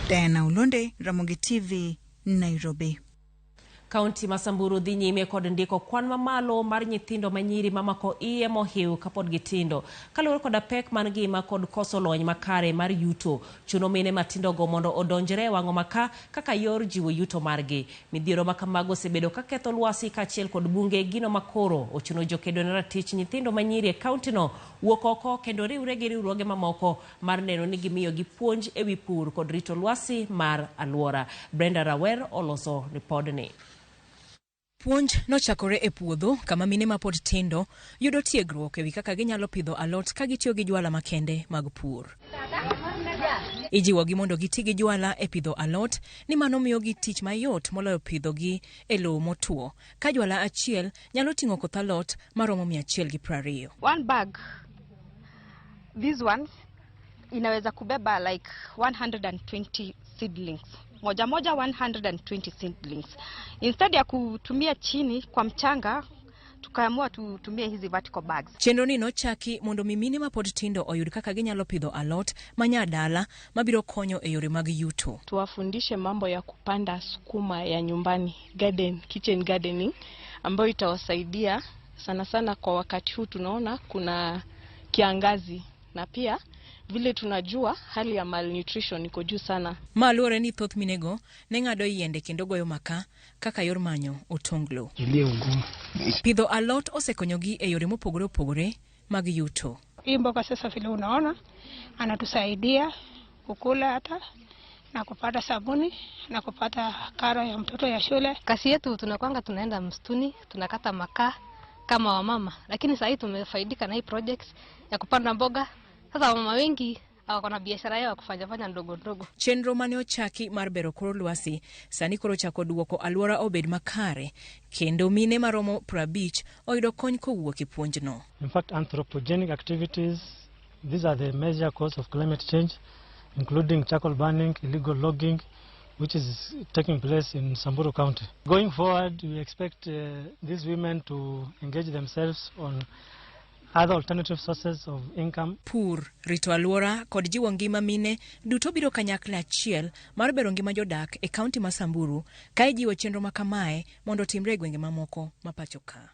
Diana Olonde, Ramogi TV, Nairobi. Kaunti ma Samburu dhi nyime kod ndiko kwan mamalo mar nyithindo manyiri mamako iye mohiw kapod gitindo. Kaluwore koda pek mar ngima kod koso lony makare mar yuto, chuno mine matindogo mondo odonjre e wang'o maka kaka yor jiwo yuto margi. Midhiero ma kamago osebedo ka ketho lwasi kaachiel kod bunge gino makoro ochuno jokedo ne ratich nyithindo manyiri e kauntino wuok oko kendo riwre gi riwruoge mamoko mar neno ni gimiyogi puonj e wi pur kod rito lwasi mar alwora. Brenda Rawer oloso ripodni. Puonj nochakore e puodho kama mine mapod tindo yudo tiegruok e wi kaka ginyalo pidho alot ka gitiyo gi jwala makende mag pur. Ijiwogi mondo giti gi jwala e pidho alot ni mano miyogi tich mayot moloyo pidhogi e lowo motwo ka jwala achiel nyalo ting'o koth alot maromo 120. One bag, these ones inaweza kubeba like 120 seedlings, moja moja 120 seedlings. Instead ya kutumia chini kwa mchanga, tukaamua tutumie hizi vertical bags. Chenro ni nochaki mondo mi mine mapod tindo oyud kaka ginyalo pidho alot manyadala mabiro konyo e yore mag yuto. Tuwafundishe mambo ya kupanda sukuma ya nyumbani, garden, kitchen gardening ambayo itawasaidia sana sana kwa wakati huu tunaona kuna kiangazi na pia vile tunajua hali ya malnutrition iko juu sana. Ma luwore ni thoth minego ne ng'ado yiende kendo goyo maka kaka yor manyo otonglo. Pidho alot osekonyogi e yore mopogore opogore mag yuto. Hii mboga sasa vile unaona anatusaidia kukula hata na kupata sabuni na kupata karo ya mtoto ya shule. Kazi yetu tunakwanga tunaenda msituni tunakata makaa kama wamama, lakini sasa hii tumefaidika na hii project ya kupanda mboga. Sasa wamama wengi wako na biashara yao ya kufanya fanya ndogo ndogo. Chenro mane ochaki mar bero kor lwasi sani koro ochako duoko alwora obed makare kendo mine maromo 50 oyudo kony kowuok e puonjno. In fact, anthropogenic activities, these are the major cause of climate change, including charcoal burning, illegal logging, which is taking place in Samburu County. Going forward, we expect these women to engage themselves on other alternative sources of income. Pur, rito alwora kod jiwo ngima mine duto biro kanyakla achiel mar bero ngima jodak e kaunti ma Samburu ka ijiwo chenro ma kamae mondo otimre e gwenge mamoko ma pacho ka.